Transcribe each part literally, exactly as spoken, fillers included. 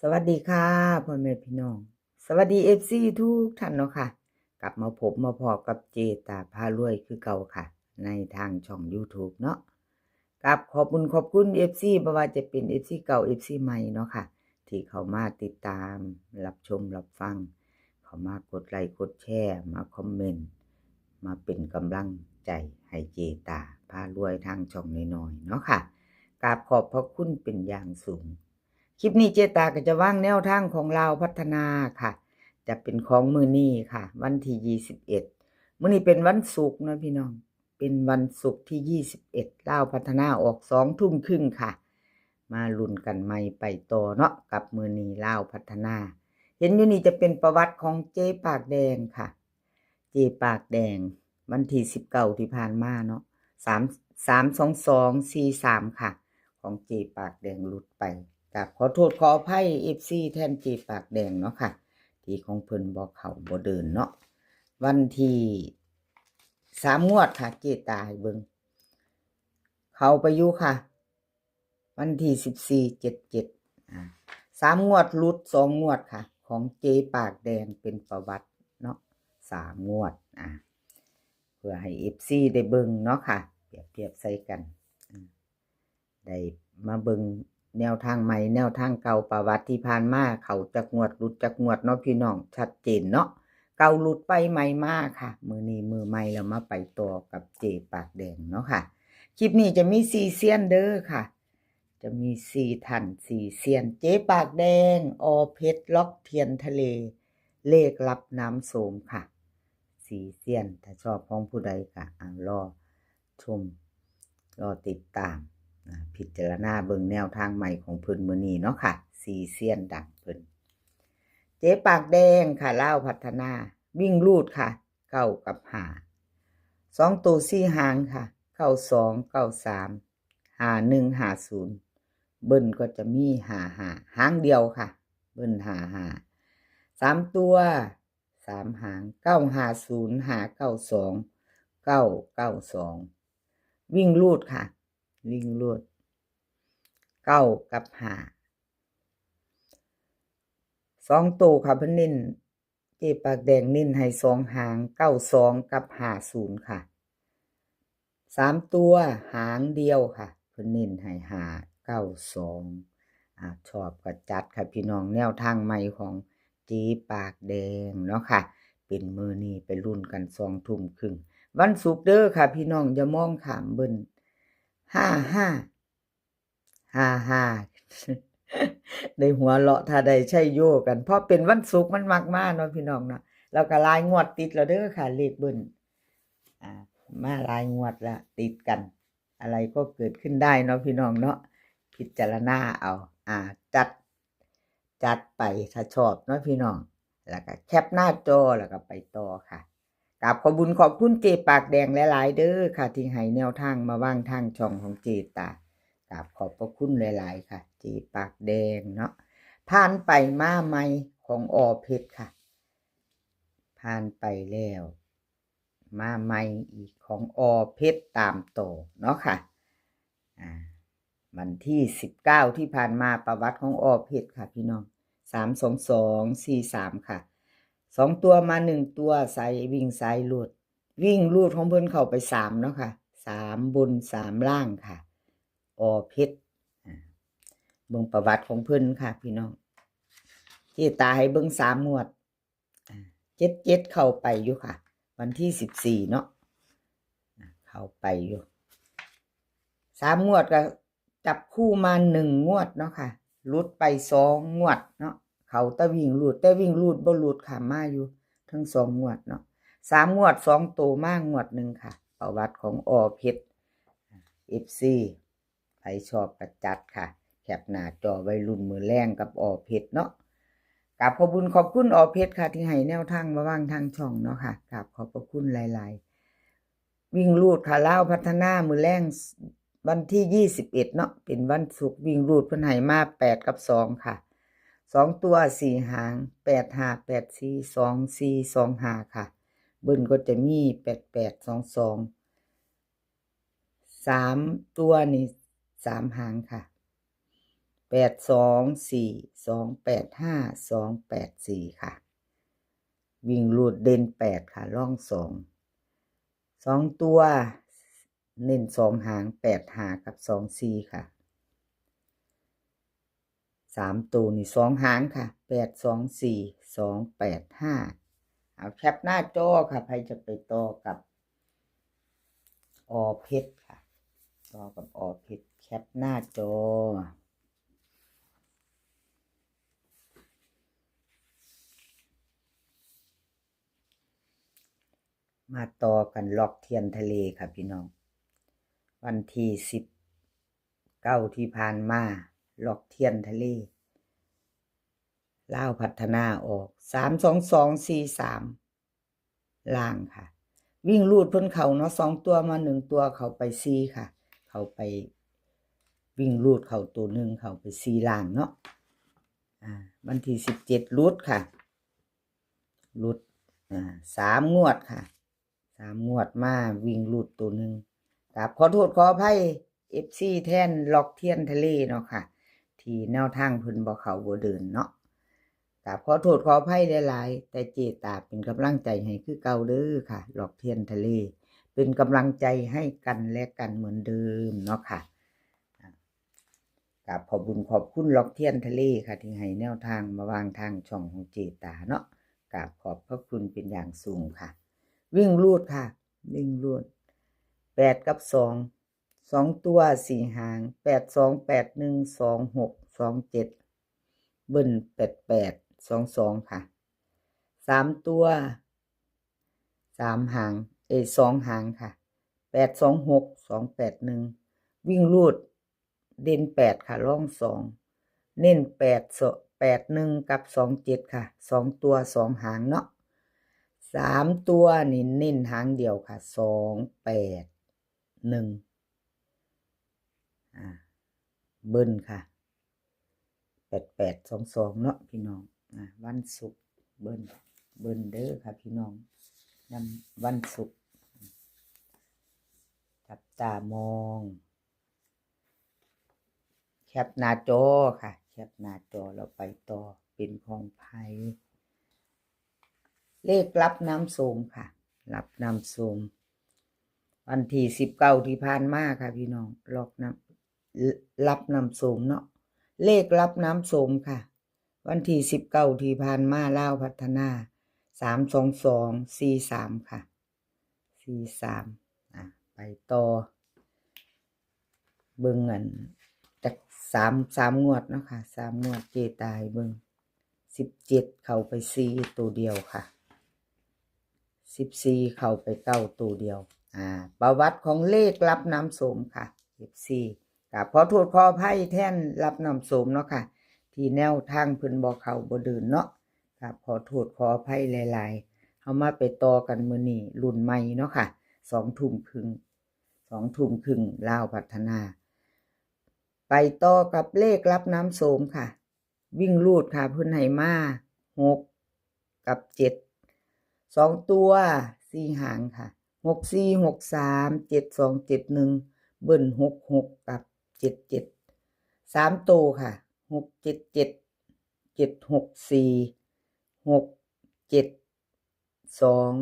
สวัสดีค่ะพ่อแม่พี่น้อง สวัสดีเอฟซีทุกท่านเนาะค่ะ กลับมาพบมาพอกับเจตาพารวยคือเก่าค่ะ ในทางช่อง YouTube เนาะ กับขอบคุณขอบคุณเอฟซีบ่ว่าจะเป็นเอฟซีเก่าเอฟซีใหม่เนาะค่ะ ที่เข้ามาติดตามรับชมรับฟัง เข้ามากดไลค์กดแชร์มาคอมเมนต์ มาเป็นกำลังใจให้เจตาพารวยทางช่องน้อยๆเนาะค่ะ กราบขอบพระคุณเป็นอย่างสูง คลิปนี้เจตาก็จะวางแนวทางของลาวพัฒนาค่ะ จะเป็นของมื้อนี้ค่ะ วันที่ยี่สิบเอ็ด มื้อนี้เป็นวันศุกร์เนาะพี่น้อง เป็นวันศุกร์ที่ยี่สิบเอ็ด ลาวพัฒนาออกสองทุ่มครึ่งค่ะ มาลุ้นกันใหม่ไปต่อเนาะ กับมื้อนี้ลาวพัฒนา เห็นอยู่นี่จะเป็นประวัติของเจ๊ปากแดงค่ะ เจ๊ปากแดง วันที่สิบเก้าที่ผ่านมาเนาะ สาม สามสองสองสี่สามค่ะ ของเจ๊ปากแดงหลุดไป กราบขอโทษขออภัยเอฟซีแทนเจ๊ปากแดงเนาะค่ะ ที่ของเพิ่นบ่เข้าบ่เดินเนาะ วันที่สามงวดค่ะ เจตาให้เบิ่ง เข้าไปอยู่ค่ะ วันที่สิบสี่ เจ็ดเจ็ด อ่า สามงวดหลุดสองงวดค่ะ ของเจ๊ปากแดงเป็นประวัติเนาะ สามงวด อ่า เพื่อให้เอฟซีได้เบิ่งเนาะค่ะ เปรียบเทียบใส่กัน อ่า ได้มาเบิ่งแนวทางใหม่ แนวทางเก่า ประวัติที่ผ่านมา เข้าจักงวดหลุดจักงวดเนาะพี่น้อง ชัดเจนเนาะ เก่าหลุดไปใหม่มาค่ะ มื้อนี้มื้อใหม่แล้วมาไปต่อกับเจ๊ปากแดงเนาะค่ะ คลิปนี้จะมีสี่เซียนเด้อค่ะ จะมีสี่ท่านสี่เซียน เจ๊ปากแดง อ.เพชร ล็อกเทียนทะเล เลขลับน้ำโสมค่ะ สี่เซียน ถ้าชอบของผู้ใดก็อ่ะรอชม รอติดตาม อ่ะ พิจารณาเบิ่งแนวทางใหม่ของเพิ่นมื้อนี้เนาะค่ะ สี่เซียนดังเพิ่น เจ๊ปากแดงค่ะ ลาวพัฒนา วิ่งรูดค่ะ เก้ากับห้า สองตัวสี่หางค่ะ เก้าสอง เก้าสาม ห้าหนึ่ง ห้าศูนย์ เบิ้ลก็จะมีห้าห้า หางเดียวค่ะ เบิ้ลห้าห้า สามตัว สามหาง เก้าห้าศูนย์ ห้าเก้าสอง เก้าเก้าสอง วิ่งรูดค่ะ วิ่งรูด เก้ากับห้า สองตัวค่ะ เพิ่นเน้น เจ๊ปากแดงเน้นให้สองหาง เก้าสอง กับ ห้าศูนย์ ค่ะ สามตัวหางเดียวค่ะ เพิ่นเน้นให้ ห้าเก้าสอง อ่า ชอบก็จัดค่ะพี่น้อง แนวทางใหม่ของเจ๊ปากแดงเนาะค่ะ เป็นมื้อนี้ไปลุ้นกันสองทุ่มครึ่ง วันศุกร์เด้อค่ะพี่น้อง อย่ามองข้ามเบิ่ง ห้าห้า ห้าห้า ได้หัวเราะถ้าได้ใช้โยกัน เพราะเป็นวันศุกร์มันมักมาเนาะพี่น้องเนาะ แล้วก็หลายงวดติดแล้วเด้อค่ะ เลขเบิ้ล อ่า มาหลายงวดละติดกัน อะไรก็เกิดขึ้นได้เนาะพี่น้องเนาะ พิจารณาเอา อ่า จัด จัดไปถ้าชอบเนาะพี่น้อง แล้วก็แคปหน้าจอแล้วก็ไปต่อค่ะ กราบขอบบุญขอบคุณเจ๊ปากแดงหลายๆเด้อค่ะ ที่ให้แนวทางมาวางทางช่องของเจ๊ตา กราบขอบพระคุณหลายๆค่ะ เจ๊ปากแดงเนาะ ผ่านไปมาใหม่ของ อ.เพชร ค่ะ ผ่านไปแล้ว มาใหม่อีกของ อ.เพชร ตามต่อเนาะค่ะ อ่า วันที่สิบเก้าที่ผ่านมา ประวัติของ อ.เพชร ค่ะพี่น้อง สามสองสองสี่สาม ค่ะ สองตัวมาหนึ่งตัว สายวิ่งสายรูด วิ่งรูดของเพิ่นเข้าไปสามเนาะค่ะ สามบนสามล่างค่ะ อ.เพชร อ่า เบิ่งประวัติของเพิ่นค่ะพี่น้อง เจ๊ตาให้เบิ่งสามงวด อ่า เจ็ดเจ็ด เข้าไปอยู่ค่ะ วันที่สิบสี่เนาะ อ่า เข้าไปอยู่ สามงวดก็จับคู่มาหนึ่งงวดเนาะค่ะ หลุดไปสองงวดเนาะ เข้าแต่วิ่งรูด แต่วิ่งรูดบ่หลุดค่ะ มาอยู่ทั้งสองงวดเนาะ สามงวดสองตัวมางวดหนึ่งค่ะ ประวัติของ อ.เพชร เอฟซี ไผชอบก็จัดค่ะ แคปหน้าจอไว้ลุ้นมื้อแลงกับ อ.เพชร เนาะ กราบขอบบุญขอบคุณ อ.เพชร ค่ะ ที่ให้แนวทางมาวางทางช่องเนาะค่ะ กราบขอบพระคุณหลายๆ วิ่งรูดค่ะ ลาวพัฒนามื้อแลง วันที่ยี่สิบเอ็ดเนาะ เป็นวันศุกร์ วิ่งรูดเพิ่นให้มาแปดกับสองค่ะ สองตัวสี่หาง แปดห้า แปดสี่ สองสี่ สองห้า ค่ะ เบิ้ลก็จะมีแปดแปด สองสอง สามตัวนี่สามหางค่ะ แปดสองสี่ สองแปดห้า สองแปดสี่ ค่ะ วิ่งรูดเด่นแปดค่ะ รองสอง สองตัว เน้นสองหาง แปดห้า กับ สองสี่ ค่ะ สามตัวนี่สองหางค่ะ แปดสองสี่ สองแปดห้า เอาแคปหน้าจอค่ะ ใครจะไปต่อกับ อ.เพชร ค่ะ ต่อกับ อ.เพชร แคปหน้าจอ มาต่อกัน ล็อกเทียนทะเลค่ะพี่น้อง วันที่สิบเก้าที่ผ่านมา ล็อกเทียนทะเล ลาวพัฒนาออก สามสองสองสี่สาม ล่างค่ะ วิ่งรูดเพิ่นเข้าเนาะ สองตัวมา หนึ่งตัวเข้าไปสี่ค่ะ เข้าไป วิ่งรูดเข้าตัวหนึ่ง เข้าไปสี่ ล่างเนาะ อ่า วันที่สิบเจ็ด หลุดค่ะ หลุด อ่า สามงวดค่ะ สามงวดมาวิ่งรูดตัวหนึ่ง กราบขอโทษขออภัย เอฟซี แทนล็อกเทียนทะเลเนาะค่ะ ที่แนวทางเพิ่นบ่เข้าบ่เดินเนาะ กราบขอโทษขออภัยหลายๆ แต่เจตาเป็นกำลังใจให้คือเก่าเด้อค่ะ ล็อกเทียนทะเล เป็นกำลังใจให้กันและกันเหมือนเดิมเนาะค่ะ กราบขอบบุญขอบคุณล็อกเทียนทะเลค่ะ ที่ให้แนวทางมาวางทางช่องของเจตาเนาะ กราบขอบพระคุณเป็นอย่างสูงค่ะ วิ่งรูดค่ะ วิ่งรูด แปดกับสอง สองตัวสี่หาง แปดสอง แปดหนึ่ง สองหก สองเจ็ด เบิ้ล แปดแปด สองสอง ค่ะ สามตัว สามหาง เอย สองหางค่ะ แปดสองหก สองแปดหนึ่ง วิ่งรูด เด่นแปดค่ะ รองสอง เน้นแปด แปดหนึ่ง กับ สองเจ็ด ค่ะ สองตัวสองหางเนาะ สามตัวนี่เน้นหางเดียวค่ะ สองแปดหนึ่ง อ่า เบิ้ลค่ะ แปดแปดสองสอง เนาะพี่น้อง อ่า วันศุกร์ เบิ้ล เบิ้ลเด้อค่ะพี่น้อง นำวันศุกร์ จับตามอง แคปหน้าจอค่ะ แคปหน้าจอ เราไปต่อ เป็นของไผ เลขรับน้ำโสมค่ะ รับน้ำโสม วันที่สิบเก้าที่ผ่านมาค่ะพี่น้อง ล็อกน้ำ รับน้ำโสมเนาะ เลขรับน้ำโสมค่ะ วันที่สิบเก้าที่ผ่านมา ลาวพัฒนา สามสองสอง สี่สาม ค่ะ สี่สาม อ่ะ ไปต่อ เบิ่งอันจักสาม สามงวดเนาะค่ะ สามงวดเจตาให้เบิ่ง สิบเจ็ด เข้าไปสี่ ตัวเดียวค่ะ สิบสี่ เข้าไปเก้า ตัวเดียว อ่า ประวัติของเลขรับน้ำโสมค่ะ เอฟซี กราบขอโทษขออภัยแทนรับน้ำโสมเนาะค่ะ ที่แนวทางเพิ่นบ่เข้าบ่เดินเนาะ กราบขอโทษขออภัยหลายๆ เฮามาไปต่อกันมื้อนี้ รุ่นใหม่เนาะค่ะ สองทุ่มครึ่ง สองทุ่มครึ่ง ลาวพัฒนา ไปต่อกับเลขรับน้ำโสมค่ะ วิ่งรูดค่ะ เพิ่นให้มา หก กับ เจ็ด สองตัว สี่หางค่ะ หกสี่ หกสาม เจ็ดสอง เจ็ดหนึ่ง เบิ้ล หกหก กับ เจ็ดเจ็ด สามตัวค่ะ หกเจ็ดเจ็ด เจ็ดหกสี่ หกเจ็ดสอง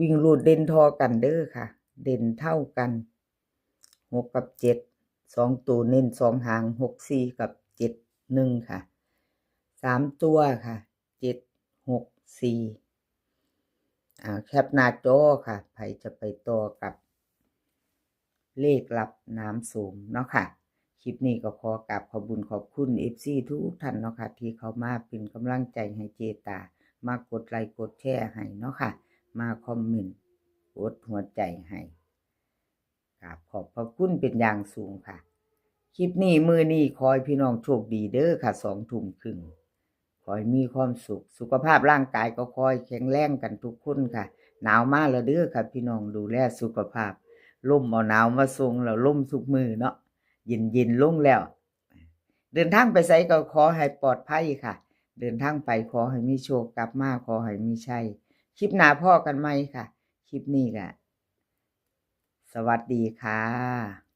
วิ่งรูดเด่นท่อกันเด้อค่ะ เด่นเท่ากัน หก กับ เจ็ด สองตัวเน้นสองหาง หกสี่ กับ เจ็ดหนึ่ง ค่ะ สามตัวค่ะ เจ็ดหกสี่ อ่า แคปหน้าจอค่ะ ไผจะไปต่อกับ เลขรับน้ำโสมเนาะค่ะ คลิปนี้ก็ขอกราบขอบบุญขอบคุณ เอฟซี ทุกท่านเนาะค่ะ ที่เข้ามาเป็นกำลังใจให้เจตา มากดไลค์กดแชร์ให้เนาะค่ะ มาคอมเมนต์ กดหัวใจให้ กราบขอบพระคุณเป็นอย่างสูงค่ะ คลิปนี้มื้อนี้ขอให้พี่น้องโชคดีเด้อค่ะ สองทุ่มครึ่ง ขอให้มีความสุข สุขภาพร่างกายก็ขอให้แข็งแรงกันทุกคนค่ะ หนาวมาแล้วเด้อค่ะ พี่น้องดูแลสุขภาพ ลมเอาหนาวมาส่งแล้ว ลมทุกมื้อเนาะ เย็นๆลงแล้ว เดินทางไปไสก็ขอให้ปลอดภัยค่ะ เดินทางไปขอให้มีโชค กลับมาขอให้มีชัย คลิปหน้าพ้อกันใหม่ค่ะ คลิปนี้ก็ สวัสดีค่ะ